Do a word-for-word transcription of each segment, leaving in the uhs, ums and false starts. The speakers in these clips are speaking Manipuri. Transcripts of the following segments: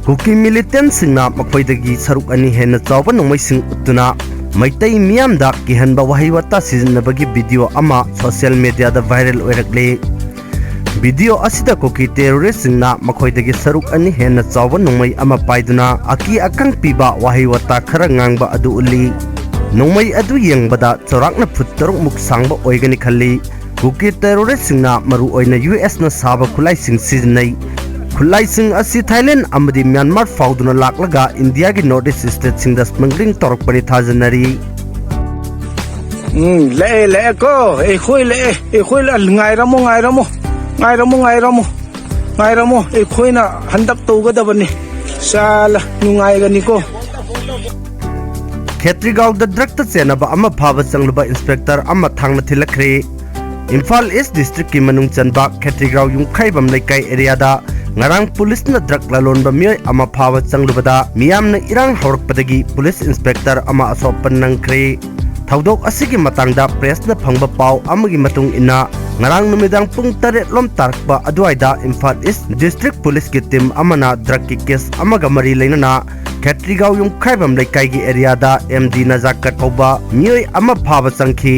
ꯀꯨꯀꯤ ꯃꯤꯂꯤꯇꯦꯟꯠꯁꯤꯡꯅ ꯃꯈꯣꯏꯗꯒꯤ ꯁꯔꯨꯛ ꯑꯅꯤ ꯍꯦꯟꯅ ꯆꯥꯎꯕ ꯅꯣꯡꯃꯩꯁꯤꯡ ꯎꯠꯇꯨꯅ ꯃꯩꯇꯩ ꯃꯤꯌꯥꯝꯗ ꯀꯤꯍꯟꯕ ꯋꯥꯍꯩ ꯋꯥꯇꯥ ꯁꯤꯖꯤꯟꯅꯕꯒꯤ ꯚꯤꯗꯤꯑꯣ ꯑꯃ ꯁꯣꯁꯤꯌꯦꯜ ꯃꯤꯗꯤꯌꯥꯗ ꯚꯥꯏꯔꯦꯜ ꯑꯣꯏꯔꯛꯂꯤ꯫ ꯚꯤꯗꯤꯑꯣ ꯑꯁꯤꯗ ꯀꯨꯀꯤ ꯇꯦꯔꯣꯔꯤꯁ꯭ꯠꯁꯤꯡꯅ ꯃꯈꯣꯏꯗꯒꯤ ꯁꯔꯨꯛ ꯑꯅꯤ ꯍꯦꯟꯅ ꯆꯥꯎꯕ ꯅꯣꯡꯃꯩ ꯑꯃ ꯄꯥꯏꯗꯨꯅ ꯑꯀꯤ ꯑꯈꯪ ꯄꯤꯕ ꯋꯥꯍꯩ ꯋꯥꯇꯥ ꯈꯔ ꯉꯥꯡꯕ ꯑꯗꯨ ꯎꯠꯂꯤ꯫ ꯅꯣꯡꯃꯩ ꯑꯗꯨ ꯌꯦꯡꯕꯗ ꯆꯥꯎꯔꯥꯛꯅ ꯐꯨꯠ ꯇꯔꯨꯛ ꯃꯨꯛ ꯁꯥꯡꯕ ꯑꯣꯏꯒꯅꯤ ꯈꯜꯂꯤ꯫ ꯀꯨꯀꯤ ꯇꯦꯔꯣꯔꯤꯁ꯭ꯠꯁꯤꯡꯅ ꯃꯔꯨꯑꯣꯏꯅ ꯌꯨ ꯑꯦꯁꯅ ꯁꯥꯕ ꯈꯨꯠꯂꯥꯏꯁꯤꯡ ꯁꯤꯖꯤꯟꯅꯩ꯫ ꯈꯨꯠꯂꯥꯏꯁꯤꯡ ꯑꯁꯤ ꯊꯥꯏꯂꯦꯟꯗ ꯑꯃꯗꯤ ꯃ꯭ꯌꯥꯟꯃꯥꯔ ꯐꯥꯎꯗꯨꯅ ꯂꯥꯛꯂꯒ ꯏꯟꯗꯤꯌꯥꯒꯤ ꯅꯣꯔꯠ ꯏꯁ꯭ꯠ ꯁ꯭ꯇꯦꯠꯁꯤꯡꯗ ꯁ꯭ꯃꯒ꯭ꯂꯤꯡ ꯇꯧꯔꯛꯄꯅꯤ ꯊꯥꯖꯅꯔꯤ꯫ ꯎꯝ, ꯂꯦꯛꯑꯦ, ꯂꯦꯛꯑꯦꯀꯣ꯫ ꯑꯩꯈꯣꯏ ꯂꯦꯛꯑꯦ, ꯑꯩꯈꯣꯏ ꯂꯦꯛꯑꯦ꯫ ꯉꯥꯏꯔꯝꯃꯣ, ꯉꯥꯏꯔꯝꯃꯣ꯫ ꯉꯥꯏꯔꯝꯃꯣ, ꯉꯥꯏꯔꯝꯃꯣ꯫ ꯉꯥꯏꯔꯝꯃꯣ, ꯑꯩꯈꯣꯏꯅ ꯍꯟꯗꯛ ꯇꯧꯒꯗꯕꯅꯤ꯫ ꯆꯥꯂ, ꯅꯨꯡꯉꯥꯏꯒꯅꯤꯀꯣ꯫ ꯈꯦꯇ꯭ꯔꯤꯒꯥꯎꯗ ꯗ꯭ꯔꯒꯇ ꯆꯦꯟꯅꯕ ꯑꯃ ꯐꯥꯕ ꯆꯪꯂꯨꯕ ꯏꯟꯁꯄꯦꯛꯇꯔ ꯑꯃ ꯊꯥꯡꯅ ꯊꯤꯜꯂꯛꯈ꯭ꯔꯦ꯫ ꯏꯝꯐꯥꯜ ꯏꯁ꯭ꯠ ꯗꯤꯁꯇ꯭ꯔꯤꯛꯀꯤ ꯃꯅꯨꯡ ꯆꯟꯕ ꯈꯦꯇ꯭ꯔꯤꯒꯥꯎ ꯌꯨꯝꯈꯥꯏꯕꯝ ꯂꯩꯀꯥꯏ ꯑꯦꯔꯤꯌꯥꯗ ꯉꯔꯥꯡ ꯄꯨꯂꯤꯁꯅ ꯗ꯭ꯔꯒ ꯂꯂꯣꯟꯕ ꯃꯤꯑꯣꯏ ꯑꯃ ꯐꯥꯕ ꯆꯪꯂꯨꯕꯗ ꯃꯤꯌꯥꯝꯅ ꯏꯔꯥꯡ ꯍꯧꯔꯛꯄꯗꯒꯤ ꯄꯨꯂꯤꯁ ꯏꯟꯁꯄꯦꯛꯇꯔ ꯑꯃ ꯑꯁꯣꯛ ꯑꯄꯟ ꯅꯪꯈ꯭ꯔꯦ꯫ ꯊꯧꯗꯣꯛ ꯑꯁꯤꯒꯤ ꯃꯇꯥꯡꯗ ꯄ꯭ꯔꯦꯁꯅ ꯐꯪꯕ ꯄꯥꯎ ꯑꯃꯒꯤ ꯃꯇꯨꯡ ꯏꯟꯅ, ꯉꯔꯥꯡ ꯅꯨꯃꯤꯗꯥꯡ ꯄꯨꯡ ꯇꯔꯦꯠ ꯂꯣꯝ ꯇꯥꯔꯛꯄ ꯑꯗꯨꯋꯥꯏꯗ ꯏꯝꯐꯥꯜ ꯏꯁ꯭ꯠ ꯗꯤꯁꯇ꯭ꯔꯤꯛ ꯄꯨꯂꯤꯁꯀꯤ ꯇꯤꯝ ꯑꯃꯅ ꯗ꯭ꯔꯒꯀꯤ ꯀꯦꯁ ꯑꯃꯒ ꯃꯔꯤ ꯂꯩꯅꯅ ꯈꯦꯇ꯭ꯔꯤꯒꯥꯎ ꯌꯨꯝꯈꯥꯏꯕꯝ ꯂꯩꯀꯥꯏꯒꯤ ꯑꯦꯔꯤꯌꯥꯗ ꯑꯦꯝ ꯗꯤ ꯅꯖꯥꯀꯠ ꯀꯧꯕ ꯃꯤꯑꯣꯏ ꯑꯃ ꯐꯥꯕ ꯆꯪꯈꯤ꯫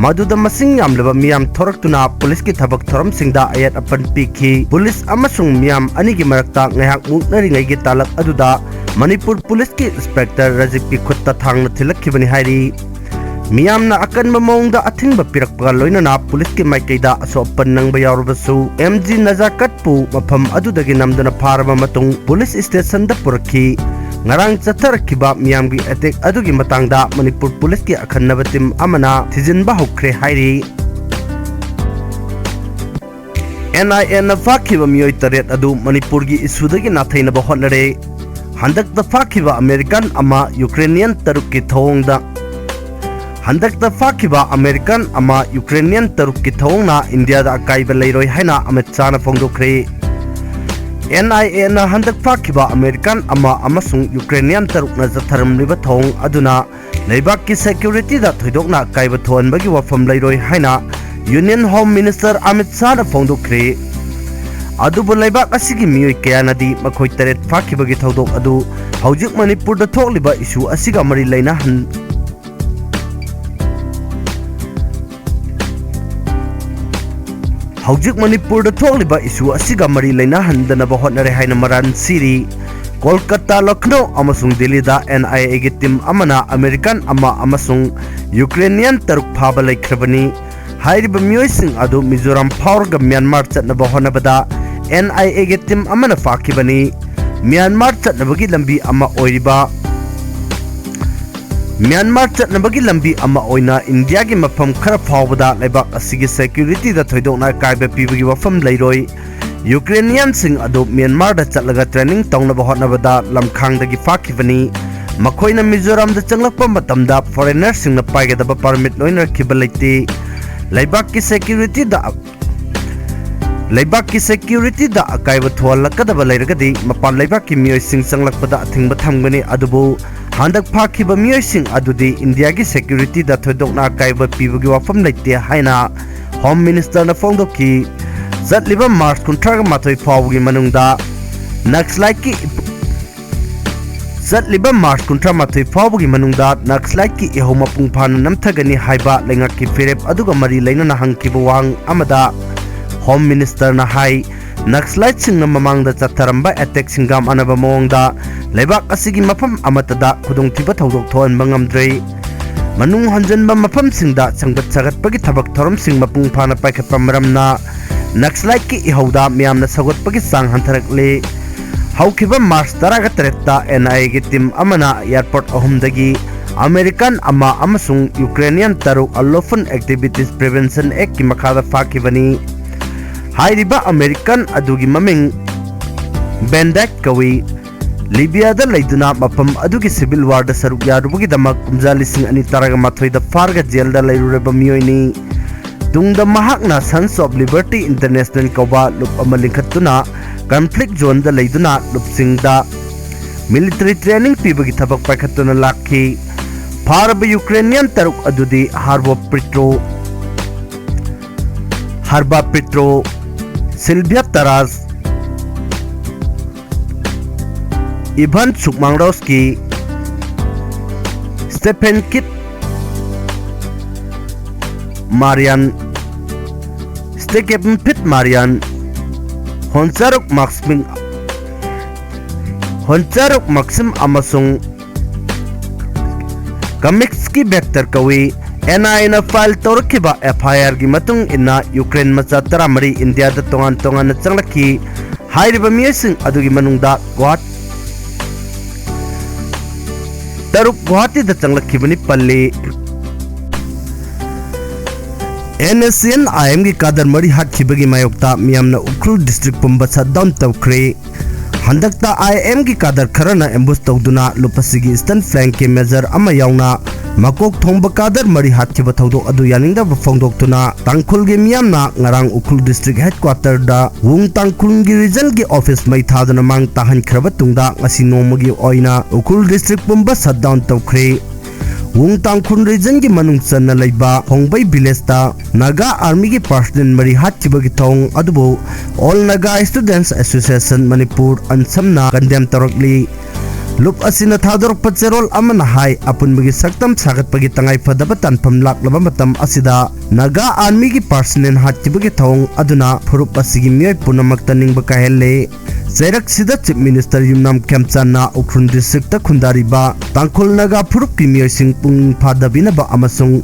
ꯃꯗꯨꯗ ꯃꯁꯤꯡ ꯌꯥꯝꯂꯕ ꯃꯤꯌꯥꯝ ꯊꯣꯔꯛꯇꯨꯅ ꯄꯨꯂꯤꯁꯀꯤ ꯊꯕꯛ ꯊꯧꯔꯝꯁꯤꯡꯗ ꯑꯌꯦꯠ ꯑꯄꯟ ꯄꯤꯈꯤ꯫ ꯄꯨꯂꯤꯁ ꯑꯃꯁꯨꯡ ꯃꯤꯌꯥꯝ ꯑꯅꯤꯒꯤ ꯃꯔꯛꯇ ꯉꯥꯏꯍꯥꯛ ꯃꯨꯛꯅꯔꯤꯉꯩꯒꯤ ꯇꯥꯂꯛ ꯑꯗꯨꯗ ꯃꯅꯤꯄꯨꯔ ꯄꯨꯂꯤꯁꯀꯤ ꯏꯟꯁꯄꯦꯛꯇꯔ ꯔꯥꯖꯤꯕꯀꯤ ꯈꯨꯠꯇ ꯊꯥꯡꯅ ꯊꯤꯜꯂꯛꯈꯤꯕꯅꯤ ꯍꯥꯏꯔꯤ꯫ ꯃꯤꯌꯥꯝꯅ ꯑꯀꯟꯕ ꯃꯑꯣꯡꯗ ꯑꯊꯤꯡꯕ ꯄꯤꯔꯛꯄꯒ ꯂꯣꯏꯅꯅ ꯄꯨꯂꯤꯁꯀꯤ ꯃꯥꯏꯀꯩꯗ ꯑꯁꯣꯛ ꯑꯄꯟ ꯅꯪꯕ ꯌꯥꯎꯔꯕꯁꯨ, ꯑꯦꯝ ꯖꯤ ꯅꯖꯥꯀꯠꯄꯨ ꯃꯐꯝ ꯑꯗꯨꯗꯒꯤ ꯅꯝꯗꯨꯅ ꯐꯥꯔꯕ ꯃꯇꯨꯡ ꯄꯨꯂꯤꯁ ꯁ꯭ꯇꯦꯁꯟꯗ ꯄꯨꯔꯛꯈꯤ꯫ ꯉꯔꯥꯡ ꯆꯠꯊꯔꯛꯈꯤꯕ ꯃꯤꯌꯥꯝꯒꯤ ꯑꯦꯇꯦꯛ ꯑꯗꯨꯒꯤ ꯃꯇꯥꯡꯗ ꯃꯅꯤꯄꯨꯔ ꯄꯨꯂꯤꯁꯀꯤ ꯑꯈꯟꯅꯕ ꯇꯤꯝ ꯑꯃꯅ ꯊꯤꯖꯤꯟꯕ ꯍꯧꯈ꯭ꯔꯦ ꯍꯥꯏꯔꯤ꯫ ꯑꯦꯟ ꯑꯥꯏ ꯑꯦꯅ ꯐꯥꯈꯤꯕ ꯃꯤꯑꯣꯏ ꯇꯔꯦꯠ ꯑꯗꯨ ꯃꯅꯤꯄꯨꯔꯒꯤ ꯏꯁꯨꯗꯒꯤ ꯅꯥꯊꯩꯅꯕ ꯍꯣꯠꯅꯔꯦ꯫ ꯍꯟꯗꯛꯇ ꯐꯥꯈꯤꯕ ꯑꯃꯦꯔꯤꯀꯥꯟ ꯑꯃ ꯌꯨꯀ꯭ꯔꯦꯅꯤꯌꯟ ꯇꯔꯨꯛꯀꯤ ꯊꯧꯑꯣꯡꯗ ꯍꯟꯗꯛꯇ ꯐꯥꯈꯤꯕ ꯑꯃꯦꯔꯤꯀꯥꯟ ꯑꯃ ꯌꯨꯀ꯭ꯔꯦꯅꯤꯌꯟ ꯇꯔꯨꯛꯀꯤ ꯊꯧꯑꯣꯡꯅ ꯏꯟꯗꯤꯌꯥꯗ ꯑꯀꯥꯏꯕ ꯂꯩꯔꯣꯏ ꯍꯥꯏꯅ ꯑꯃꯤꯠ ꯁꯥꯍꯅ ꯐꯣꯡꯗꯣꯛꯈ꯭ꯔꯦ꯫ ꯑꯦꯟ ꯑꯥꯏ ꯑꯦꯅ ꯍꯟꯗꯛ ꯐꯥꯈꯤꯕ ꯑꯃꯦꯔꯤꯀꯥꯟ ꯑꯃ ꯑꯃꯁꯨꯡ ꯌꯨꯀ꯭ꯔꯦꯅꯤꯌꯟ ꯇꯔꯨꯛꯅ ꯆꯠꯊꯔꯝꯂꯤꯕ ꯊꯧꯑꯣꯡ ꯑꯗꯨꯅ ꯂꯩꯕꯥꯛꯀꯤ ꯁꯦꯀ꯭ꯌꯨꯔꯤꯇꯤꯗ ꯊꯣꯏꯗꯣꯛꯅ ꯑꯀꯥꯏꯕ ꯊꯣꯛꯍꯟꯕꯒꯤ ꯋꯥꯐꯝ ꯂꯩꯔꯣꯏ ꯍꯥꯏꯅ ꯌꯨꯅꯤꯌꯟ ꯍꯣꯝ ꯃꯤꯅꯤꯁꯇꯔ ꯑꯃꯤꯠ ꯁꯥꯍꯅ ꯐꯣꯡꯗꯣꯛꯈ꯭ꯔꯦ꯫ ꯑꯗꯨꯕꯨ ꯂꯩꯕꯥꯛ ꯑꯁꯤꯒꯤ ꯃꯤꯑꯣꯏ ꯀꯌꯥꯅꯗꯤ ꯃꯈꯣꯏ ꯇꯔꯦꯠ ꯐꯥꯈꯤꯕꯒꯤ ꯊꯧꯗꯣꯛ ꯑꯗꯨ ꯍꯧꯖꯤꯛ ꯃꯅꯤꯄꯨꯔꯗ ꯊꯣꯛꯂꯤꯕ issue ꯑꯁꯤꯒ ꯃꯔꯤ ꯂꯩꯅꯍꯟ-, ꯍꯧꯖꯤꯛ ꯃꯅꯤꯄꯨꯔꯗ ꯊꯣꯛꯂꯤꯕ issue ꯑꯁꯤꯒ ꯃꯔꯤ ꯂꯩꯅꯍꯟꯗꯅꯕ ꯍꯣꯠꯅꯔꯦ ꯍꯥꯏꯅ ꯃꯔꯥꯜ ꯁꯤꯔꯤ꯫ ꯀꯣꯜꯀꯇꯥ, ꯂꯈꯅꯧ ꯑꯃꯁꯨꯡ ꯗꯤꯜꯂꯤꯗ NIAꯒꯤ team ꯑꯃꯅ American ꯑꯃ ꯑꯃꯁꯨꯡ Ukrainian ꯇꯔꯨꯛ ꯐꯥꯕ ꯂꯩꯈ꯭ꯔꯕꯅꯤ꯫ ꯍꯥꯏꯔꯤꯕ ꯃꯤꯑꯣꯏꯁꯤꯡ ꯑꯗꯨ ꯃꯤꯖꯣꯔꯥꯝ ꯐꯥꯎꯔꯒ ꯃ꯭ꯌꯥꯟꯃꯥꯔ ꯆꯠꯅꯕ ꯍꯣꯠꯅꯕꯗ NIAꯒꯤ team ꯑꯃꯅ ꯐꯥꯈꯤꯕꯅꯤ꯫ ꯃ꯭ꯌꯥꯟꯃꯥꯔ ꯆꯠꯅꯕꯒꯤ ꯂꯝꯕꯤ ꯑꯃ ꯑꯣꯏꯔꯤꯕ, ꯃ꯭ꯌꯥꯟꯃꯥꯔ ꯆꯠꯅꯕꯒꯤ ꯂꯝꯕꯤ ꯑꯃ ꯑꯣꯏꯅ ꯏꯟꯗꯤꯌꯥꯒꯤ ꯃꯐꯝ ꯈꯔ ꯐꯥꯎꯕꯗ ꯂꯩꯕꯥꯛ ꯑꯁꯤꯒꯤ securityꯗ ꯊꯣꯏꯗꯣꯛꯅ ꯑꯀꯥꯏꯕ ꯄꯤꯕꯒꯤ ꯋꯥꯐꯝ ꯂꯩꯔꯣꯏ꯫ Ukrainianꯁꯤꯡ ꯑꯗꯨ ꯃ꯭ꯌꯥꯟꯃꯥꯔꯗ ꯆꯠꯂꯒ training ꯇꯧꯅꯕ ꯍꯣꯠꯅꯕꯗ ꯂꯝꯈꯥꯡꯗꯒꯤ ꯐꯥꯈꯤꯕꯅꯤ꯫ ꯃꯈꯣꯏꯅ ꯃꯤꯖꯣꯔꯥꯝꯗ ꯆꯪꯂꯛꯄ ꯃꯇꯝꯗ foreignerꯁꯤꯡꯅ ꯄꯥꯏꯒꯗꯕ permit ꯂꯣꯏꯅꯔꯛꯈꯤꯕ ꯂꯩꯇꯦ꯫ ꯂꯩꯕꯥꯛꯀꯤ securityꯗ, ꯂꯩꯕꯥꯛꯀꯤ securityꯗ ꯑꯀꯥꯏꯕ ꯊꯣꯛꯍꯜꯂꯛꯀꯗꯕ ꯂꯩꯔꯒꯗꯤ ꯃꯄꯥꯟ ꯂꯩꯕꯥꯛꯀꯤ ꯃꯤꯑꯣꯏꯁꯤꯡ ꯆꯪꯂꯛꯄꯗ ꯑꯊꯤꯡꯕ ꯊꯝꯒꯅꯤ꯫ ꯑꯗꯨꯕꯨ ꯍꯟꯗꯛ ꯐꯥꯈꯤꯕ ꯃꯤꯑꯣꯏꯁꯤꯡ ꯑꯗꯨꯗꯤ ꯏꯟꯗꯤꯌꯥꯒꯤ securityꯗ ꯊꯣꯏꯗꯣꯛꯅ ꯑꯀꯥꯏꯕ ꯄꯤꯕꯒꯤ ꯋꯥꯐꯝ ꯂꯩꯇꯦ ꯍꯥꯏꯅ Home Ministerꯅ ꯐꯣꯡꯗꯣꯛꯈꯤ꯫ ꯆꯠꯂꯤꯕ March ꯀꯨꯟꯊ꯭ꯔꯥꯒ ꯃꯥꯊꯣꯏ ꯐꯥꯎꯕꯒꯤ ꯃꯅꯨꯡꯗ ꯅꯛꯁꯂꯥꯏꯠꯀꯤ, ꯆꯠꯂꯤꯕ March ꯀꯨꯟꯊ꯭ꯔꯥ ꯃꯥꯊꯣꯏ ꯐꯥꯎꯕꯒꯤ ꯃꯅꯨꯡꯗ ꯅꯛꯁꯂꯥꯏꯠꯀꯤ ꯏꯍꯧ ꯃꯄꯨꯡ ꯐꯥꯅ ꯅꯝꯊꯒꯅꯤ ꯍꯥꯏꯕ ꯂꯩꯉꯥꯛꯀꯤ ꯐꯤꯔꯦꯞ ꯑꯗꯨꯒ ꯃꯔꯤ ꯂꯩꯅꯅ ꯍꯪꯈꯤꯕ ꯋꯥꯍꯪ ꯑꯃꯗ Home Ministerꯅ ꯍꯥꯏ, ꯅꯛꯁꯂꯥꯏꯠꯁꯤꯡꯅ ꯃꯃꯥꯡꯗ ꯆꯠꯊꯔꯝꯕ attackꯁꯤꯡꯒ ꯃꯥꯟꯅꯕ ꯃꯑꯣꯡꯗ ꯂꯩꯕꯥꯛ ꯑꯁꯤꯒꯤ ꯃꯐꯝ ꯑꯃꯠꯇꯗ ꯈꯨꯗꯣꯡꯊꯤꯕ ꯊꯧꯗꯣꯛ ꯊꯣꯛꯍꯟꯕ ꯉꯝꯗ꯭ꯔꯤ꯫ ꯃꯅꯨꯡ ꯍꯟꯖꯤꯟꯕ ꯃꯐꯝꯁꯤꯡꯗ ꯁꯦꯝꯒꯠ ꯁꯥꯒꯠꯄꯒꯤ ꯊꯕꯛ ꯊꯧꯔꯝꯁꯤꯡ ꯃꯄꯨꯡ ꯐꯥꯅ ꯄꯥꯏꯈꯠꯄ ꯃꯔꯝꯅ ꯅꯛꯁꯂꯥꯏꯠꯀꯤ ꯏꯍꯧꯗ ꯃꯤꯌꯥꯝꯅ ꯁꯧꯒꯠꯄꯒꯤ ꯆꯥꯡ ꯍꯟꯊꯔꯛꯂꯤ꯫ ꯍꯧꯈꯤꯕ March ꯇꯔꯥꯒ ꯇꯔꯦꯠꯇ NIAꯒꯤ team ꯑꯃꯅ airport ꯑꯍꯨꯝꯗꯒꯤ American ꯑꯃ ꯑꯃꯁꯨꯡ Ukrainian ꯇꯔꯨꯛ Unlawful Activities Prevention Actꯀꯤ ꯃꯈꯥꯗ ꯐꯥꯈꯤꯕꯅꯤ꯫ ꯍꯥꯏꯔꯤꯕ American ꯑꯗꯨꯒꯤ ꯃꯃꯤꯡ ꯕꯦꯟꯗꯥꯏꯠ ꯀꯧꯏ꯫ ꯂꯤꯕꯤꯌꯥꯗ ꯂꯩꯗꯨꯅ ꯃꯐꯝ ꯑꯗꯨꯒꯤ civil warꯗ ꯁꯔꯨꯛ ꯌꯥꯔꯨꯕꯒꯤꯗꯃꯛ ꯀꯨꯝꯖꯥ ꯂꯤꯁꯤꯡ ꯑꯅꯤ ꯇꯔꯥꯒ ꯃꯥꯊꯣꯏꯗ ꯐꯥꯔꯒ jailꯗ ꯂꯩꯔꯨꯔꯕ ꯃꯤꯑꯣꯏꯅꯤ꯫ ꯇꯨꯡꯗ ꯃꯍꯥꯛꯅ Sons of Liberty International ꯀꯧꯕ ꯂꯨꯞ ꯑꯃ ꯂꯤꯡꯈꯠꯇꯨꯅ conflict zoneꯗ ꯂꯩꯗꯨꯅ ꯂꯨꯞꯁꯤꯡꯗ military training ꯄꯤꯕꯒꯤ ꯊꯕꯛ ꯄꯥꯏꯈꯠꯇꯨꯅ ꯂꯥꯛꯈꯤ꯫ ꯐꯥꯔꯕ Ukrainian ꯇꯔꯨꯛ ꯑꯗꯨꯗꯤ ꯍꯥꯔꯕꯣ ꯄꯤꯇ꯭ꯔꯣ, ꯍꯥꯔꯕꯥ ꯄꯤꯇ꯭ꯔꯣ, ꯁꯤꯜꯚꯤꯌꯥ ꯇꯔꯥꯁ, ꯏꯚꯥꯟ ꯁꯨꯛꯃꯥꯡꯔꯣꯁꯀꯤ, ꯁ꯭ꯇꯦꯐꯦꯟ ꯀꯤꯠ ꯃꯥꯔꯤꯌꯥꯟ, ꯁ꯭ꯇꯦꯀꯦꯞ ꯐꯤꯠ Marian, Honcharuk Maksym, Honcharuk Maksym ꯑꯃꯁꯨꯡ ꯀꯃꯤꯛꯁꯀꯤ ꯚꯦꯛꯇꯔ ꯀꯧꯏ꯫ ꯑꯦꯟ ꯑꯥꯏ ꯑꯦꯅ ꯐꯥꯏꯜ ꯇꯧꯔꯛꯈꯤꯕ ꯑꯦꯐ ꯑꯥꯏ ꯑꯥꯔꯒꯤ ꯃꯇꯨꯡ ꯏꯟꯅ ꯌꯨꯀ꯭ꯔꯦꯟ ꯃꯆꯥ ꯇꯔꯥꯃꯔꯤ ꯏꯟꯗꯤꯌꯥꯗ ꯇꯣꯉꯥꯟ ꯇꯣꯉꯥꯟꯅ ꯆꯪꯂꯛꯈꯤ꯫ ꯍꯥꯏꯔꯤꯕ ꯃꯤꯑꯣꯏꯁꯤꯡ ꯑꯗꯨꯒꯤ ꯃꯅꯨꯡꯗ ꯒꯨꯋꯥꯍꯥ-, ꯇꯔꯨꯛ ꯒꯨꯋꯥꯍꯥꯇꯤꯗ ꯆꯪꯂꯛꯈꯤꯕꯅꯤ ꯄꯜꯂꯤ꯫ ꯑꯦꯟ ꯑꯦꯁ ꯁꯤ ꯑꯦꯟ ꯑꯥꯏ ꯑꯦꯝꯒꯤ ꯀꯥꯗꯔ ꯃꯔꯤ ꯍꯥꯠꯈꯤꯕꯒꯤ ꯃꯥꯌꯣꯛꯇ ꯃꯤꯌꯥꯝꯅ ꯎꯈ꯭ꯔꯨꯜ ꯗꯤꯁꯇ꯭ꯔꯤꯛ ꯄꯨꯝꯕ ꯁꯠ ꯗꯥꯎꯟ ꯇꯧꯈ꯭ꯔꯦ꯫ ꯍꯟꯗꯛꯇ ꯑꯥꯏ ꯑꯦꯝꯒꯤ ꯀꯥꯗꯔ ꯈꯔꯅ ꯑꯦꯝꯕꯨꯁ ꯇꯧꯗꯨꯅ ꯂꯨꯞ ꯑꯁꯤꯒꯤ ꯏꯁꯇꯔꯟ ꯐ꯭ꯂꯦꯡꯀꯤ ꯃꯦꯖꯔ ꯑꯃ ꯌꯥꯎꯅ ꯃꯀꯣꯛ ꯊꯣꯡꯕ ꯀꯥꯗꯔ ꯃꯔꯤ ꯍꯥꯠꯈꯤꯕ ꯊꯧꯗꯣꯛ ꯑꯗꯨ ꯌꯥꯅꯤꯡꯗꯕ ꯐꯣꯡꯗꯣꯛꯇꯨꯅ ꯇꯥꯡꯈꯨꯜꯒꯤ ꯃꯤꯌꯥꯝꯅ ꯉꯔꯥꯡ ꯎꯈ꯭ꯔꯨꯜ ꯗꯤꯁꯇ꯭ꯔꯤꯛ ꯍꯦꯗꯀ꯭ꯋꯥꯇꯔꯗ ꯋꯨꯡ ꯇꯥꯡꯈꯨꯜꯒꯤ ꯔꯤꯖꯟꯒꯤ ꯑꯣꯐꯤꯁ ꯃꯩ ꯊꯥꯗꯨꯅ ꯃꯥꯡ ꯇꯥꯍꯟꯈ꯭ꯔꯕ ꯇꯨꯡꯗ ꯉꯁꯤ ꯅꯣꯡꯃꯒꯤ ꯑꯣꯏꯅ ꯎꯈ꯭ꯔꯨꯜ ꯗꯤꯁꯇ꯭ꯔꯤꯛ ꯄꯨꯝꯕ ꯁꯠ ꯗꯥꯎꯟ ꯇꯧꯈ꯭ꯔꯦ꯫ ꯋꯨꯡ ꯇꯥꯡꯈꯨꯜ ꯔꯤꯖꯟꯒꯤ ꯃꯅꯨꯡ ꯆꯟꯅ ꯂꯩꯕ ꯍꯣꯡꯕꯩ ꯚꯤꯂꯦꯖꯇ ꯅꯥꯒꯥ ꯑꯥꯔꯃꯤꯒꯤ ꯄꯥꯔꯁꯅꯦꯜ ꯃꯔꯤ ꯍꯥꯠꯈꯤꯕꯒꯤ ꯊꯧꯑꯣꯡ ꯑꯗꯨꯕꯨ all Naga ꯁ꯭ꯇꯨꯗꯦꯟꯠꯁ association Manipur, ꯑꯟꯁꯝꯅ condemn ꯇꯧꯔꯛꯂꯤ꯫ ꯂꯨꯞ ꯑꯁꯤꯅ ꯊꯥꯗꯣꯔꯛꯄ ꯆꯦꯔꯣꯜ ꯑꯃꯅ ꯍꯥꯏ, ꯑꯄꯨꯟꯕꯒꯤ ꯁꯛꯇꯝ ꯁꯥꯒꯠꯄꯒꯤ ꯇꯉꯥꯏ ꯐꯗꯕ ꯇꯥꯟꯐꯝ ꯂꯥꯛꯂꯕ ꯃꯇꯝ ꯑꯁꯤꯗ ꯅꯥꯒꯥ ꯑꯥꯔꯃꯤꯒꯤ ꯄꯥꯔꯁꯅꯦꯜ ꯍꯥꯠꯈꯤꯕꯒꯤ ꯊꯧꯑꯣꯡ ꯑꯗꯨꯅ ꯐꯨꯔꯨꯞ ꯑꯁꯤꯒꯤ ꯃꯤꯑꯣꯏ ꯄꯨꯝꯅꯃꯛꯇ ꯅꯤꯡꯕ ꯀꯥꯏꯍꯜꯂꯦ꯫ ꯆꯩꯔꯛꯁꯤꯗ ꯆꯤꯐ ꯃꯤꯅꯤꯁꯇꯔ ꯌꯨꯝꯅꯥꯝ ꯈꯦꯝꯆꯥꯟꯅ ꯎꯈ꯭ꯔꯨꯜ ꯗꯤꯁꯇ꯭ꯔꯤꯛꯇ ꯈꯨꯟꯗꯥꯔꯤꯕ ꯇꯥꯡꯈꯨꯜ ꯅꯥꯒꯥ ꯐꯨꯔꯨꯞꯀꯤ ꯃꯤꯑꯣꯏꯁꯤꯡ ꯄꯨꯛꯅꯤꯡ ꯐꯥꯗꯕꯤꯅꯕ ꯑꯃꯁꯨꯡ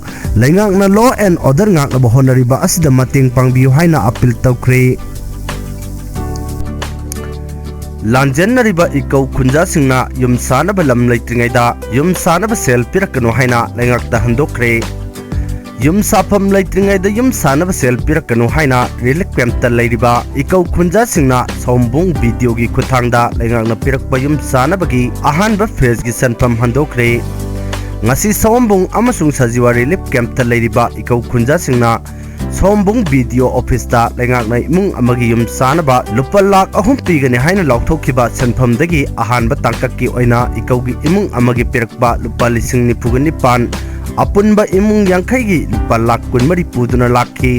ꯂꯩꯉꯥꯛꯅ law and order ꯉꯥꯛꯅꯕ ꯍꯣꯠꯅꯔꯤꯕ ꯑꯁꯤꯗ ꯃꯇꯦꯡ ꯄꯥꯡꯕꯤꯌꯨ ꯍꯥꯏꯅ ꯑꯄꯤꯜ ꯇꯧꯈ꯭ꯔꯦ꯫ ꯂꯥꯟꯖꯦꯟꯅꯔꯤꯕ ꯏꯀꯧ ꯈꯨꯟꯖꯥꯁꯤꯡꯅ ꯌꯨꯝ ꯁꯥꯅꯕ ꯂꯝ ꯂꯩꯇ꯭ꯔꯤꯉꯩꯗ ꯌꯨꯝ ꯁꯥꯅꯕ ꯁꯦꯜ ꯄꯤꯔꯛꯀꯅꯨ ꯍꯥꯏꯅ ꯂꯩꯉꯥꯛꯇ ꯍꯟꯗꯣꯛꯈ꯭ꯔꯦ꯫ ꯌꯨꯝ ꯁꯥꯐꯝ ꯂꯩꯇ꯭ꯔꯤꯉꯩꯗ ꯌꯨꯝ ꯁꯥꯅꯕ ꯁꯦꯜ ꯄꯤꯔꯛꯀꯅꯨ ꯍꯥꯏꯅ ꯔꯤꯂꯤꯐ ꯀꯦꯝꯞꯇ ꯂꯩꯔꯤꯕ ꯏꯀꯧ ꯈꯨꯟꯖꯥꯁꯤꯡꯅ ꯁꯑꯣꯝꯕꯨꯡ ꯕꯤ ꯗꯤ ꯑꯣꯒꯤ ꯈꯨꯠꯊꯥꯡꯗ ꯂꯩꯉꯥꯛꯅ ꯄꯤꯔꯛꯄ ꯌꯨꯝ ꯁꯥꯅꯕꯒꯤ ꯑꯍꯥꯟꯕ ꯐꯦꯖꯀꯤ ꯁꯦꯟꯐꯝ ꯍꯟꯗꯣꯛꯈ꯭ꯔꯦ꯫ ꯉꯁꯤ ꯁꯑꯣꯝꯕꯨꯡ ꯑꯃꯁꯨꯡ ꯁꯖꯤꯋꯥ ꯔꯤꯂꯤꯐ ꯀꯦꯝꯞꯇ ꯂꯩꯔꯤꯕ ꯏꯀꯧ ꯈꯨꯟꯖꯥꯁꯤꯡꯅ ꯁꯑꯣꯝꯕꯨꯡ ꯕꯤ ꯗꯤ ꯑꯣ ꯑꯣꯐꯤꯁꯇ ꯂꯩꯉꯥꯛꯅ ꯏꯃꯨꯡ ꯑꯃꯒꯤ ꯌꯨꯝ ꯁꯥꯅꯕ ꯂꯨꯄꯥ ꯂꯥꯈ ꯑꯍꯨꯝ ꯄꯤꯒꯅꯤ ꯍꯥꯏꯅ ꯂꯥꯎꯊꯣꯛꯈꯤꯕ ꯁꯦꯟꯐꯝꯗꯒꯤ ꯑꯍꯥꯟꯕ ꯇꯥꯡꯀꯛꯀꯤ ꯑꯣꯏꯅ ꯏꯀꯧꯒꯤ ꯏꯃꯨꯡ ꯑꯃꯒꯤ ꯄꯤꯔꯛꯄ ꯂꯨꯄꯥ ꯂꯤꯁꯤꯡ ꯅꯤꯐꯨꯒ ꯅꯤꯄꯥꯟ, ꯑꯄꯨꯟꯕ ꯏꯃꯨꯡ ꯌꯥꯡꯈꯩꯒꯤ ꯂꯨꯄꯥ ꯂꯥꯈ ꯀꯨꯟꯃꯔꯤ ꯄꯨꯗꯨꯅ ꯂꯥꯛꯈꯤ꯫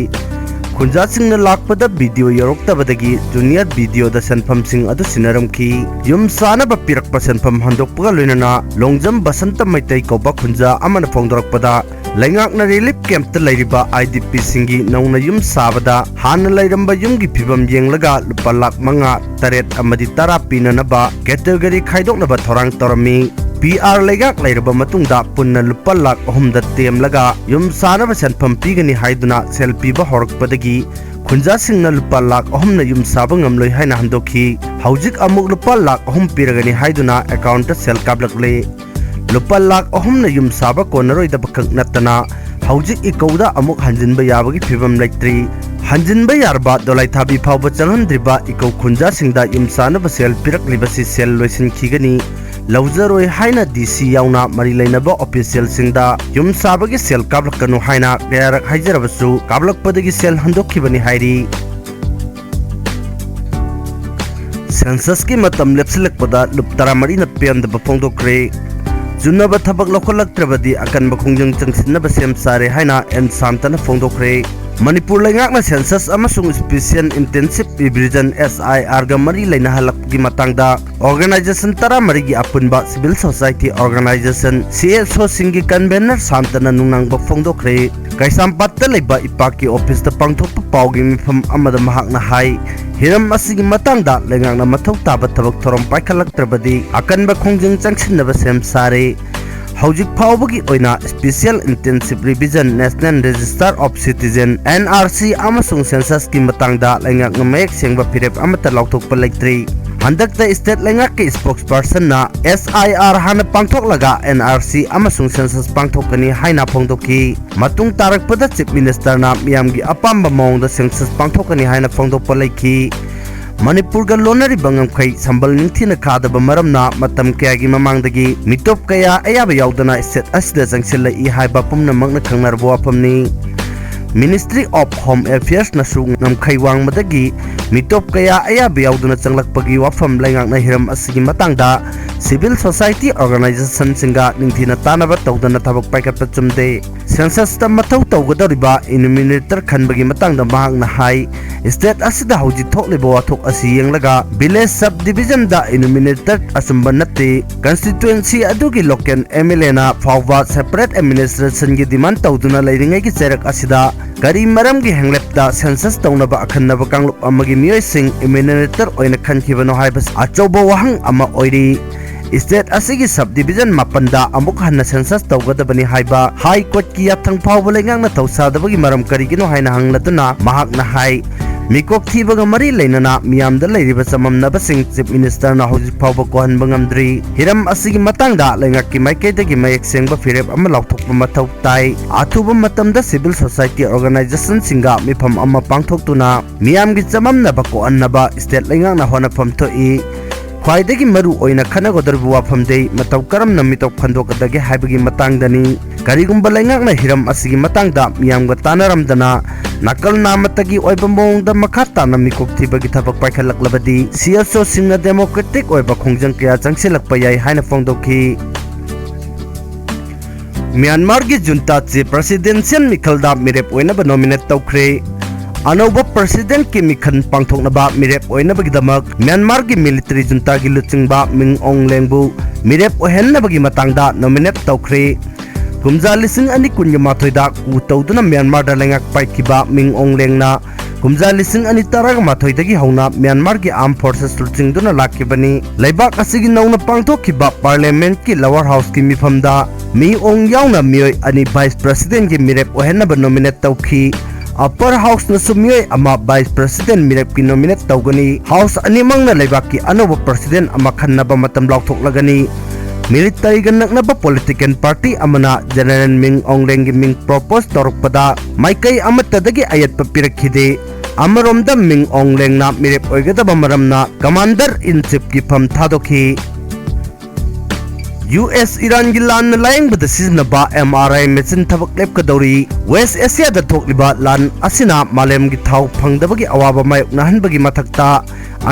ꯈꯨꯟꯖꯥꯁꯤꯡꯅ ꯂꯥꯛꯄꯗ ꯕꯤ ꯗꯤ ꯑꯣ ꯌꯧꯔꯛꯇꯕꯗꯒꯤ ꯖꯨꯅꯤꯌꯔ ꯕꯤ ꯗꯤ ꯑꯣꯗ ꯁꯦꯟꯐꯝꯁꯤꯡ ꯑꯗꯨ ꯁꯤꯟꯅꯔꯝꯈꯤ꯫ ꯌꯨꯝ ꯁꯥꯅꯕ ꯄꯤꯔꯛꯄ ꯁꯦꯟꯐꯝ ꯍꯟꯗꯣꯛꯄꯒ ꯂꯣꯏꯅꯅ ꯂꯣꯡꯖꯝ ꯕꯁꯟꯇ ꯃꯩꯇꯩ ꯀꯧꯕ ꯈꯨꯟꯖꯥ ꯑꯃꯅ ꯐꯣꯡꯗꯣꯔꯛꯄꯗ, ꯂꯩꯉꯥꯛꯅ ꯔꯤꯂꯤꯐ ꯀꯦꯝꯞꯇ ꯂꯩꯔꯤꯕ ꯑꯥꯏ ꯗꯤ ꯄꯤꯁꯤꯡꯒꯤ ꯅꯧꯅ ꯌꯨꯝ ꯁꯥꯕꯗ ꯍꯥꯟꯅ ꯂꯩꯔꯝꯕ ꯌꯨꯝꯒꯤ ꯐꯤꯕꯝ ꯌꯦꯡꯂꯒ ꯂꯨꯄꯥ ꯂꯥꯈ ꯃꯉꯥ, ꯇꯔꯦꯠ ꯑꯃꯗꯤ ꯇꯔꯥ ꯄꯤꯅꯅꯕ ꯀꯦꯇꯦꯒꯣꯔꯤ ꯈꯥꯏꯗꯣꯛꯅꯕ ꯊꯧꯔꯥꯡ ꯇꯧꯔꯝꯃꯤ꯫ ꯄꯤ ꯑꯥꯔ ꯂꯩꯉꯥꯛ ꯂꯩꯔꯕ ꯃꯇꯨꯡꯗ ꯄꯨꯟꯅ ꯂꯨꯄꯥ ꯂꯥꯈ ꯑꯍꯨꯝꯗ ꯇꯦꯝꯂꯒ ꯌꯨꯝ ꯁꯥꯅꯕ ꯁꯦꯟꯐꯝ ꯄꯤꯒꯅꯤ ꯍꯥꯏꯗꯨꯅ ꯁꯦꯜ ꯄꯤꯕ ꯍꯧꯔꯛꯄꯗꯒꯤ ꯈꯨꯟꯖꯥꯁꯤꯡꯅ ꯂꯨꯄꯥ ꯂꯥꯈ ꯑꯍꯨꯝꯅ ꯌꯨꯝ ꯁꯥꯕ ꯉꯝꯂꯣꯏ ꯍꯥꯏꯅ ꯍꯟꯗꯣꯛꯈꯤ꯫ ꯍꯧꯖꯤꯛ ꯑꯃꯨꯛ ꯂꯨꯄꯥ ꯂꯥꯈ ꯑꯍꯨꯝ ꯄꯤꯔꯒꯅꯤ ꯍꯥꯏꯗꯨꯅ ꯑꯦꯀꯥꯎꯟꯠꯇ ꯁꯦꯜ ꯀꯥꯞꯂꯛꯂꯦ꯫ ꯂꯨꯄꯥ ꯂꯥꯈ ꯑꯍꯨꯝꯅ ꯌꯨꯝ ꯁꯥꯕ ꯀꯣꯟꯅꯔꯣꯏꯗꯕ ꯈꯛ ꯅꯠꯇꯅ, ꯍꯧꯖꯤꯛ ꯏꯀꯧꯗ ꯑꯃꯨꯛ ꯍꯟꯖꯤꯟꯕ ꯌꯥꯕꯒꯤ ꯐꯤꯕꯝ ꯂꯩꯇ꯭ꯔꯤ꯫ ꯍꯟꯖꯤꯟꯕ ꯌꯥꯔꯕ ꯗꯣꯂꯥꯏꯊꯥꯕꯤ ꯐꯥꯎꯕ ꯆꯪꯍꯟꯗ꯭ꯔꯤꯕ ꯏꯀꯧ ꯈꯨꯟꯖꯥꯁꯤꯡꯗ ꯌꯨꯝ ꯁꯥꯅꯕ ꯁꯦꯜ ꯄꯤꯔꯛꯂꯤꯕꯁꯤ ꯁꯦꯜ ꯂꯣꯏꯁꯤꯟꯈꯤꯒꯅꯤ, ꯂꯧꯖꯔꯣꯏ ꯍꯥꯏꯅ ꯗꯤ ꯁꯤ ꯌꯥꯎꯅ ꯃꯔꯤ ꯂꯩꯅꯕ ꯑꯣꯐꯤꯁꯤꯌꯦꯜꯁꯤꯡꯗ ꯌꯨꯝ ꯁꯥꯕꯒꯤ ꯁꯦꯜ ꯀꯥꯞꯂꯛꯀꯅꯨ ꯍꯥꯏꯅ ꯀꯌꯥꯔꯛ ꯍꯥꯏꯖꯔꯕꯁꯨ ꯀꯥꯞꯂꯛꯄꯗꯒꯤ ꯁꯦꯜ ꯍꯟꯗꯣꯛꯈꯤꯕꯅꯤ ꯍꯥꯏꯔꯤ꯫ ꯁꯦꯟꯁꯁꯀꯤ ꯃꯇꯝ ꯂꯦꯞꯁꯤꯜꯂꯛꯄꯗ ꯂꯨꯞ ꯇꯔꯥꯃꯔꯤꯅ ꯄꯦꯟꯗꯕ ꯐꯣꯡꯗꯣꯛꯈ꯭ꯔꯦ꯫ ꯆꯨꯅꯕ ꯊꯕꯛ ꯂꯧꯈꯠꯂꯛꯇ꯭ꯔꯕꯗꯤ ꯑꯀꯟꯕ ꯈꯣꯡꯖꯪ ꯆꯪꯁꯤꯟꯅꯕ ꯁꯦꯝ ꯁꯥꯔꯦ ꯍꯥꯏꯅ ꯑꯦꯟ ꯁꯥꯟꯇꯅ ꯐꯣꯡꯗꯣꯛꯈ꯭ꯔꯦ꯫ ꯃꯅꯤꯄꯨꯔ ꯂꯩꯉꯥꯛꯅ ꯁꯦꯟꯁꯁ ꯑꯃꯁꯨꯡ ꯁ꯭ꯄꯦꯁꯤꯌꯦꯜ ꯏꯟꯇꯦꯟꯁꯤꯚ ꯔꯤꯚꯤꯖꯟ, ꯑꯦꯁ ꯑꯥꯏ ꯑꯥꯔꯒ ꯃꯔꯤ ꯂꯩꯅꯍꯜꯂꯛꯄꯒꯤ ꯃꯇꯥꯡꯗ ꯑꯣꯔꯒꯅꯥꯏꯖꯦꯁꯟ ꯇꯔꯥꯃꯔꯤꯒꯤ ꯑꯄꯨꯟꯕ civil society organisation, C S ꯑꯣꯁꯤꯡꯒꯤ convener ꯁꯥꯟꯇꯅ ꯅꯨꯡꯅꯥꯡꯕ ꯐꯣꯡꯗꯣꯛꯈ꯭ꯔꯦ꯫ ꯀꯩꯁꯥꯝꯄꯥꯠꯇ ꯂꯩꯕ ꯏꯄꯥꯛꯀꯤ ꯑꯣꯐꯤꯁꯇ ꯄꯥꯡꯊꯣꯛꯄ ꯄꯥꯎꯒꯤ ꯃꯤꯐꯝ ꯑꯃꯗ ꯃꯍꯥꯛꯅ ꯍꯥꯏ, ꯍꯤꯔꯝ ꯑꯁꯤꯒꯤ ꯃꯇꯥꯡꯗ ꯂꯩꯉꯥꯛꯅ ꯃꯊꯧ ꯇꯥꯕ ꯊꯕꯛ ꯊꯧꯔꯝ ꯄꯥꯏꯈꯠꯂꯛꯇ꯭ꯔꯕꯗꯤ ꯑꯀꯟꯕ ꯈꯣꯡꯖꯪ ꯆꯪꯁꯤꯟꯅꯕ ꯁꯦꯝ ꯁꯥꯔꯦ꯫ ꯍꯧꯖꯤꯛ ꯐꯥꯎꯕꯒꯤ ꯑꯣꯏꯅ special intensive revision, national register of citizen, N R C, ꯑꯃꯁꯨꯡ ꯁꯦꯟꯁꯁꯀꯤ ꯃꯇꯥꯡꯗ ꯂꯩꯉꯥꯛꯅ ꯃꯌꯦꯛ ꯁꯦꯡꯕ ꯐꯤꯔꯦꯞ ꯑꯃꯠꯇ ꯂꯥꯎꯊꯣꯛꯄ ꯂꯩꯇ꯭ꯔꯤ꯫ ꯍꯟꯗꯛꯇ ꯁ꯭ꯇꯦꯠ ꯂꯩꯉꯥꯛꯀꯤ ꯁ꯭ꯄꯣꯛꯁꯄꯔꯁꯟꯅ ꯑꯦꯁ ꯑꯥꯏ ꯑꯥꯔ ꯍꯥꯟꯅ ꯄꯥꯡꯊꯣꯛꯂꯒ ꯑꯦꯟ ꯑꯥꯔ ꯁꯤ ꯑꯃꯁꯨꯡ ꯁꯦꯟꯁꯁ ꯄꯥꯡꯊꯣꯛꯀꯅꯤ ꯍꯥꯏꯅ ꯐꯣꯡꯗꯣꯛꯈꯤ꯫ ꯃꯇꯨꯡ ꯇꯥꯔꯛꯄꯗ ꯆꯤꯐ ꯃꯤꯅꯤꯁꯇꯔꯅ ꯃꯤꯌꯥꯝꯒꯤ ꯑꯄꯥꯝꯕ ꯃꯑꯣꯡꯗ ꯁꯦꯟꯁꯁ ꯄꯥꯡꯊꯣꯛꯀꯅꯤ ꯍꯥꯏꯅ ꯐꯣꯡꯗꯣꯛꯄ ꯂꯩꯈꯤ꯫ ꯃꯅꯤꯄꯨꯔꯒ ꯂꯣꯟꯅꯔꯤꯕ ꯉꯝꯈꯩ ꯁꯝꯕꯜ ꯅꯤꯡꯊꯤꯅ ꯈꯥꯗꯕ ꯃꯔꯝꯅ ꯃꯇꯝ ꯀꯌꯥꯒꯤ ꯃꯃꯥꯡꯗꯒꯤ ꯃꯤꯇꯣꯞ ꯀꯌꯥ ꯑꯌꯥꯕ ꯌꯥꯎꯗꯅ ꯁ꯭ꯇꯦꯠ ꯑꯁꯤꯗ ꯆꯪꯁꯤꯜꯂꯛꯏ ꯍꯥꯏꯕ ꯄꯨꯝꯅꯃꯛꯅ ꯈꯪꯅꯔꯕ ꯋꯥꯐꯝꯅꯤ꯫ Ministry of Home Affairs ꯅꯁꯨ ꯉꯝꯈꯩ ꯋꯥꯡꯃꯗꯒꯤ ꯃꯤꯇꯣꯞ ꯀꯌꯥ ꯑꯌꯥꯕ ꯌꯥꯎꯗꯨꯅ ꯆꯪꯂꯛꯄꯒꯤ ꯋꯥꯐꯝ ꯂꯩꯉꯥꯛꯅ ꯍꯤꯔꯝ ꯑꯁꯤꯒꯤ ꯃꯇꯥꯡꯗ civil society organization ꯁꯤꯡꯒ ꯅꯤꯡꯊꯤꯅ ꯇꯥꯟꯅꯕ ꯇꯧꯗꯅ ꯊꯕꯛ ꯄꯥꯏꯈꯠꯄ ꯆꯨꯝꯗꯦ꯫ Census ꯇ ꯃꯊꯧ ꯇꯧꯒꯗꯧꯔꯤꯕ enumerator ꯈꯟꯕꯒꯤ ꯃꯇꯥꯡꯗ ꯃꯍꯥꯛꯅ ꯍꯥꯏ, state ꯑꯁꯤꯗ ꯍꯧꯖꯤꯛ ꯊꯣꯛꯂꯤꯕ ꯋꯥꯊꯣꯛ ꯑꯁꯤ ꯌꯦꯡꯂꯒ village sub division ꯗ enumerator ꯑꯆꯨꯝꯕ ꯅꯠꯇꯦ꯫ Constituency ꯑꯗꯨꯒꯤ local M L A ꯅ ꯐꯥꯎꯕ separate administration ꯒꯤ demand ꯇꯧꯗꯨꯅ ꯂꯩꯔꯤꯉꯩꯒꯤ ꯆꯩꯔꯛ ꯑꯁꯤꯗ ꯀꯔꯤ ꯃꯔꯝꯒꯤ ꯍꯦꯡꯂꯦꯞꯇ census ꯇꯧꯅꯕ ꯑꯈꯟꯅꯕ ꯀꯥꯡꯂꯨꯞ ꯑꯃꯒꯤ ꯃꯤꯑꯣꯏꯁꯤꯡ enumerator ꯑꯣꯏꯅ ꯈꯟꯈꯤꯕꯅꯣ ꯍꯥꯏꯕꯁꯤ ꯑꯆꯧꯕ ꯋꯥꯍꯪ ꯑꯃ ꯑꯣꯏꯔꯤ꯫ State ꯑꯁꯤꯒꯤ sub division ꯃꯥꯄꯟꯗ ꯑꯃꯨꯛ ꯍꯟꯅ census ꯇꯧꯒꯗꯕꯅꯤ ꯍꯥꯏꯕ High Court ꯀꯤ ꯌꯥꯊꯪ ꯐꯥꯎꯕ ꯂꯩꯉꯥꯛꯅ ꯊꯧꯁꯥꯗꯕꯒꯤ ꯃꯔꯝ ꯀꯔꯤꯒꯤꯅꯣ ꯍꯥꯏꯅ ꯍꯪꯂꯗꯨꯅ ꯃꯍꯥꯛꯅ ꯍꯥꯏ, ꯃꯤꯀꯣꯛ ꯊꯤꯕꯒ ꯃꯔꯤ ꯂꯩꯅꯅ ꯃꯤꯌꯥꯝꯗ ꯂꯩꯔꯤꯕ ꯆꯃꯝꯅꯕꯁꯤꯡ Chief Minister ꯅ ꯍꯧꯖꯤꯛ ꯐꯥꯎꯕ ꯀꯣꯛꯍꯟꯕ ꯉꯝꯗ꯭ꯔꯤ꯫ ꯍꯤꯔꯝ ꯑꯁꯤꯒꯤ ꯃꯇꯥꯡꯗ ꯂꯩꯉꯥꯛꯀꯤ ꯃꯥꯏꯀꯩꯗꯒꯤ ꯃꯌꯦꯛ ꯁꯦꯡꯕ ꯐꯤꯔꯦꯞ ꯑꯃ ꯂꯥꯎꯊꯣꯛꯄ ꯃꯊꯧ ꯇꯥꯏ꯫ ꯑꯊꯨꯕ ꯃꯇꯝꯗ civil society organization ꯁꯤꯡꯒ ꯃꯤꯐꯝ ꯑꯃ ꯄꯥꯡꯊꯣꯛꯇꯨꯅ ꯃꯤꯌꯥꯝꯒꯤ ꯆꯃꯝꯅꯕ ꯀꯣꯛꯍꯟꯅꯕ state ꯂꯩꯉꯥꯛꯅ ꯍꯣꯠꯅꯐꯝ ꯊꯣꯛꯏ꯫ ꯈ꯭ꯋꯥꯏꯗꯒꯤ ꯃꯔꯨ ꯑꯣꯏꯅ ꯈꯟꯅꯒꯗꯧꯔꯤꯕ ꯋꯥꯐꯝꯗꯤ ꯃꯇꯧ ꯀꯔꯝꯅ ꯃꯤꯇꯣꯞ ꯈꯟꯗꯣꯛꯀꯗꯒꯦ ꯍꯥꯏꯕꯒꯤ ꯃꯇꯥꯡꯗꯅꯤ꯫ ꯀꯔꯤꯒꯨꯝꯕ ꯂꯩꯉꯥꯛꯅ ꯍꯤꯔꯝ ꯑꯁꯤꯒꯤ ꯃꯇꯥꯡꯗ ꯃꯤꯌꯥꯝꯒ ꯇꯥꯟꯅꯔꯝꯗꯅ ꯅꯥꯀꯜ ꯅꯥꯃꯠꯇꯒꯤ ꯑꯣꯏꯕ ꯃꯑꯣꯡꯗ ꯃꯈꯥ ꯇꯥꯅ ꯃꯤꯀꯣꯛ ꯊꯤꯕꯒꯤ ꯊꯕꯛ ꯄꯥꯏꯈꯠꯂꯛꯂꯕꯗꯤ C S O ꯁꯤꯡꯅ democratic ꯑꯣꯏꯕ ꯈꯣꯡꯖꯪ ꯀꯌꯥ ꯆꯪꯁꯤꯜꯂꯛꯄ ꯌꯥꯏ ꯍꯥꯏꯅ ꯐꯣꯡꯗꯣꯛꯈꯤ꯫ ꯃ꯭ꯌꯥꯟꯃꯥꯔꯒꯤ junta ꯆꯦ presidential ꯃꯤꯈꯜꯗ ꯃꯤꯔꯦꯞ ꯑꯣꯏꯅꯕ nominate ꯇꯧꯈ꯭ꯔꯦ꯫ ꯑꯅꯧꯕ president ꯀꯤ ꯃꯤꯈꯜ ꯄꯥꯡꯊꯣꯛꯅꯕ ꯃꯤꯔꯦꯞ ꯑꯣꯏꯅꯕꯒꯤꯗꯃꯛ ꯃ꯭ꯌꯥꯟꯃꯥꯔꯒꯤ military junta ꯒꯤ ꯂꯨꯆꯤꯡꯕ ꯃꯤꯡ ꯑꯣꯡ ꯂꯦꯡꯕꯨ ꯃꯤꯔꯦꯞ ꯑꯣꯏꯍꯟꯅꯕꯒꯤ ꯃꯇꯥꯡꯗ nominate ꯇꯧꯈ꯭ꯔꯦ꯫ ꯀꯨꯝꯖꯥ ꯂꯤꯁꯤꯡ ꯑꯅꯤ ꯀꯨꯟꯒ ꯃꯥꯊꯣꯏꯗ coup ꯇꯧꯗꯨꯅ ꯃ꯭ꯌꯥꯟꯃꯥꯔꯗ ꯂꯩꯉꯥꯛ ꯄꯥꯏꯈꯤꯕ ꯃꯤꯡ ꯑꯣꯡ ꯂꯦꯡꯅ ꯀꯨꯝꯖꯥ ꯂꯤꯁꯤꯡ ꯑꯅꯤ ꯇꯔꯥꯃꯥꯊꯣꯏꯗꯒꯤ ꯍꯧꯅ ꯃ꯭ꯌꯥꯟꯃꯥꯔꯒꯤ armed forces ꯂꯨꯆꯤꯡꯗꯨꯅ ꯂꯥꯛꯈꯤꯕꯅꯤ꯫ ꯂꯩꯕꯥꯛ ꯑꯁꯤꯒꯤ ꯅꯧꯅ ꯄꯥꯡꯊꯣꯛꯈꯤꯕ parliament ꯀꯤ lower house ꯀꯤ ꯃꯤꯐꯝꯗ ꯃꯤ ꯑꯣꯡ ꯌꯥꯎꯅ ꯃꯤꯑꯣꯏ ꯑꯅꯤ vice president ꯀꯤ ꯃꯤꯔꯦꯞ ꯑꯣꯏꯍꯟꯅꯕ nominate ꯇꯧꯈꯤ꯫ Upper house ꯅꯁꯨ ꯃꯤꯑꯣꯏ ꯑꯃ vice president ꯃꯤꯔꯦꯞꯀꯤ nominate ꯇꯧꯒꯅꯤ꯫ House ꯑꯅꯤꯃꯛꯅ ꯂꯩꯕꯥꯛꯀꯤ ꯑꯅꯧꯕ president ꯑꯃ ꯈꯟꯅꯕ ꯃꯇꯝ ꯂꯥꯎꯊꯣꯛꯂꯒꯅꯤ꯫ Military ꯒ ꯅꯛꯅꯕ political party ꯑꯃꯅ General ꯃꯤꯡ ꯑꯣꯡ ꯂꯦꯡꯒꯤ ꯃꯤꯡ propose ꯇꯧꯔꯛꯄꯗ ꯃꯥꯏꯀꯩ ꯑꯃꯠꯇꯗꯒꯤ ꯑꯌꯦꯠꯄ ꯄꯤꯔꯛꯈꯤꯗꯦ꯫ ꯑꯃꯔꯣꯝꯗ ꯃꯤꯡ ꯑꯣꯡ ꯂꯦꯡꯅ ꯃꯤꯔꯦꯞ ꯑꯣꯏꯒꯗꯕ ꯃꯔꯝꯅ commander in chief ꯀꯤ ꯐꯝ ꯊꯥꯗꯣꯛꯈꯤ꯫ ꯌꯨ ꯑꯦꯁ ꯏꯔꯥꯟꯒꯤ ꯂꯥꯟꯅ ꯂꯥꯌꯦꯡꯕꯗ ꯁꯤꯖꯤꯟꯅꯕ ꯑꯦꯝ ꯑꯥꯔ ꯑꯥꯏ ꯃꯦꯆꯤꯟ ꯊꯕꯛ ꯂꯦꯞꯀꯗꯧꯔꯤ꯫ ꯋꯦꯁ ꯑꯦꯁꯤꯌꯥꯗ ꯊꯣꯛꯂꯤꯕ ꯂꯥꯟ ꯑꯁꯤꯅ ꯃꯥꯂꯦꯝꯒꯤ ꯊꯥꯎ ꯐꯪꯗꯕꯒꯤ ꯑꯋꯥꯕ ꯃꯥꯌꯣꯛꯅꯍꯟꯕꯒꯤ ꯃꯊꯛꯇ,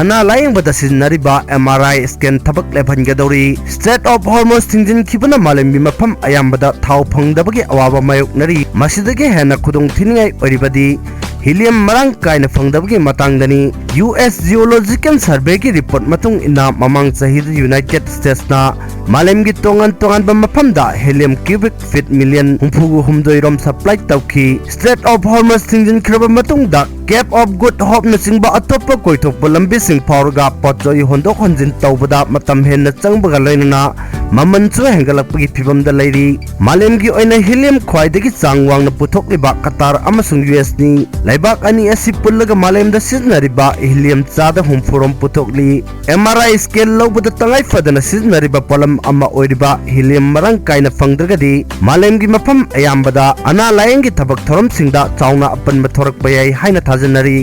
ꯑꯅꯥ ꯂꯥꯌꯦꯡꯕꯗ ꯁꯤꯖꯤꯟꯅꯔꯤꯕ ꯑꯦꯝ ꯑꯥꯔ ꯑꯥꯏ ꯁ꯭ꯀꯦꯟ ꯊꯕꯛ ꯂꯦꯞꯍꯟꯒꯗꯧꯔꯤ꯫ ꯁ꯭ꯇ꯭ꯔꯦꯠ ꯑꯣꯐ ꯍꯣꯔꯃꯨꯖ ꯊꯤꯡꯖꯤꯟꯈꯤꯕꯅ ꯃꯥꯂꯦꯝꯒꯤ ꯃꯐꯝ ꯑꯌꯥꯝꯕꯗ ꯊꯥꯎ ꯐꯪꯗꯕꯒꯤ ꯑꯋꯥꯕ ꯃꯥꯌꯣꯛꯅꯔꯤ꯫ ꯃꯁꯤꯗꯒꯤ ꯍꯦꯟꯅ ꯈꯨꯗꯣꯡꯊꯤꯅꯤꯡꯉꯥꯏ ꯑꯣꯏꯔꯤꯕꯗꯤ ꯍꯤꯂꯤꯌꯝ ꯃꯔꯥꯡ ꯀꯥꯏꯅ ꯐꯪꯗꯕꯒꯤ ꯃꯇꯥꯡꯗꯅꯤ꯫ ꯌꯨ ꯑꯦꯁ ꯖꯤꯑꯣꯂꯣꯖꯤꯀꯦꯜ ꯁꯔꯚꯦꯒꯤ ꯔꯤꯄꯣꯔꯠ ꯃꯇꯨꯡ ꯏꯟꯅ, ꯃꯃꯥꯡ ꯆꯍꯤꯗ ꯌꯨꯅꯥꯏꯇꯦꯗ ꯁ꯭ꯇꯦꯠꯁꯅ ꯃꯥꯂꯦꯝꯒꯤ ꯇꯣꯉꯥꯟ ꯇꯣꯉꯥꯟꯕ ꯃꯐꯝꯗ ꯍꯦꯂꯤꯌꯝ ꯀ꯭ꯌꯨꯕꯤꯛ ꯐꯤꯠ ꯃꯤꯂꯤꯌꯟ ꯍꯨꯝꯐꯨ ꯍꯨꯝꯗꯣꯏ ꯔꯣꯝ ꯁꯄ꯭ꯂꯥꯏ ꯇꯧꯈꯤ꯫ ꯁ꯭ꯇ꯭ꯔꯦꯠ ꯑꯣꯐ ꯍꯣꯔꯃꯨꯖ ꯊꯤꯡꯖꯤꯟꯈ꯭ꯔꯕ ꯃꯇꯨꯡꯗ, ꯀꯦꯞ ꯑꯣꯐ ꯒꯨꯗ ꯍꯣꯞꯅꯆꯤꯡꯕ ꯑꯇꯣꯞꯄ ꯀꯣꯏꯊꯣꯛꯄ ꯂꯝꯕꯤꯁꯤꯡ ꯐꯥꯎꯔꯒ ꯄꯣꯠꯆꯩ ꯍꯣꯟꯗꯣꯛ ꯍꯣꯟꯖꯤꯟ ꯇꯧꯕꯗ ꯃꯇꯝ ꯍꯦꯟꯅ ꯆꯪꯕꯒ ꯂꯣꯏꯅꯅ ꯃꯃꯜꯁꯨ ꯍꯦꯟꯒꯠꯂꯛꯄꯒꯤ ꯐꯤꯚꯝꯗ ꯂꯩꯔꯤ꯫ ꯃꯥꯂꯦꯝꯒꯤ ꯑꯣꯏꯅ ꯍꯤꯂꯤꯌꯝ ꯈ꯭ꯋꯥꯏꯗꯒꯤ ꯆꯥꯡ ꯋꯥꯡꯅ ꯄꯨꯊꯣꯛꯂꯤꯕ ꯀꯇꯥꯔ ꯑꯃꯁꯨꯡ ꯌꯨ ꯑꯦꯁꯅꯤ꯫ ꯂꯩꯕꯥꯛ ꯑꯅꯤ ꯑꯁꯤ ꯄꯨꯜꯂꯒ ꯃꯥꯂꯦꯝꯗ ꯁꯤꯖꯤꯟꯅꯔꯤꯕ ꯍꯤꯂꯤꯌꯝ ꯆꯥꯗ ꯍꯨꯝꯐꯨ ꯔꯣꯝ ꯄꯨꯊꯣꯛꯂꯤ꯫ ꯑꯦꯝ ꯑꯥꯔ ꯑꯥꯏ ꯁ꯭ꯀꯦꯟ ꯂꯧꯕꯗ ꯇꯉꯥꯏ ꯐꯗꯅ ꯁꯤꯖꯤꯟꯅꯔꯤꯕ ꯄꯣꯠꯂꯝ ꯑꯃ ꯑꯣꯏꯔꯤꯕ ꯍꯤꯂꯤꯌꯝ ꯃꯔꯥꯡ ꯀꯥꯏꯅ ꯐꯪꯗ꯭ꯔꯒꯗꯤ, ꯃꯥꯂꯦꯝꯒꯤ ꯃꯐꯝ ꯑꯌꯥꯝꯕꯗ ꯑꯅꯥ ꯂꯥꯌꯦꯡꯒꯤ ꯊꯕꯛ ꯊꯧꯔꯝꯁꯤꯡꯗ ꯆꯥꯎꯅ ꯑꯄꯟꯕ ꯊꯣꯔꯛꯄ ꯌꯥꯏ ꯍꯥꯏꯅ ꯊꯥꯖꯅꯔꯤ꯫